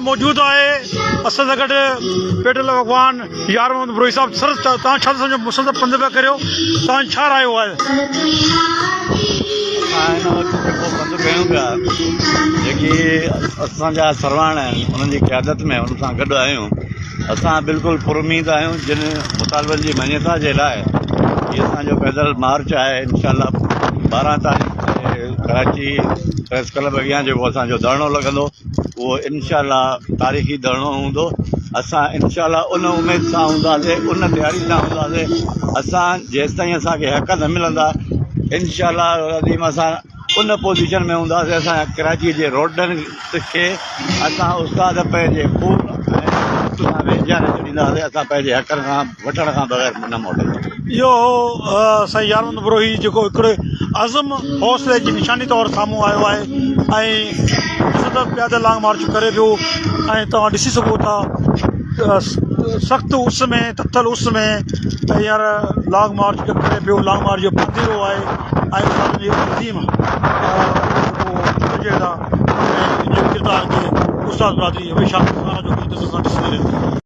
موجود آهي اسان سان گڏ پيٽل اڳواڻ يار محمد بروهي صاحب سر توهان ڇا ٿا سمجهو مسلسل پنڌ پيا ڪريو توهان جو ڇا رايو آهي؟ اسان هن وقت جيڪو پنڌ ڪيون پيا جيڪي اسان جا سرواڻ آهن انهن جي قيادت ۾ انهن سان گڏ آهيون اسان بلڪل پر اميد آهيون جن مطالبن جي مڃتا جي لاء هي اسان جو پيدل مارچ آهي انشاء الله 12 تاريخ تي ڪراچي پريس ڪلب اڳيان جيڪو اسان جو ڌرڻو لڳندو اهو انشاء الله تاريخي ڌرڻو هوندو اسان انشاء الله ان اميد سان هونداسي ان تياري سان هونداسي اسان جيستائين اسانکي حق نه ملندا انشاء الله العظيم اسان ان پوزيشن ۾ هونداسي اسان ڪراچي جي روڊن کي اسان استاد پنهنجي خون ۽ رت سان وهنجاري ڇڏينداسي اسان پنهنجي حقن کان وٺڻ کان بغير نه موٽنداسي. اهو هو سائين يار محمد بروهي جيڪو هڪڙي عزم حوصلي جي نشاني طور سامهون آيو آهي ۽ مسلسل پيادل لانگ مارچ ڪري پيو ۽ توهان ڏسي سگهو ٿا سخت اس ۾ تتل اس ۾ هينئر لانگ مارچ ڪري پيو لانگ مارچ جو پانڌيئڙو آهي ۽ استادن جي عظيم جدوجهد آهي ۽ ان جي ڪردار کي استاد برادري هميشه ساراهه جوڳي نظر سان ڏسندي رهندي.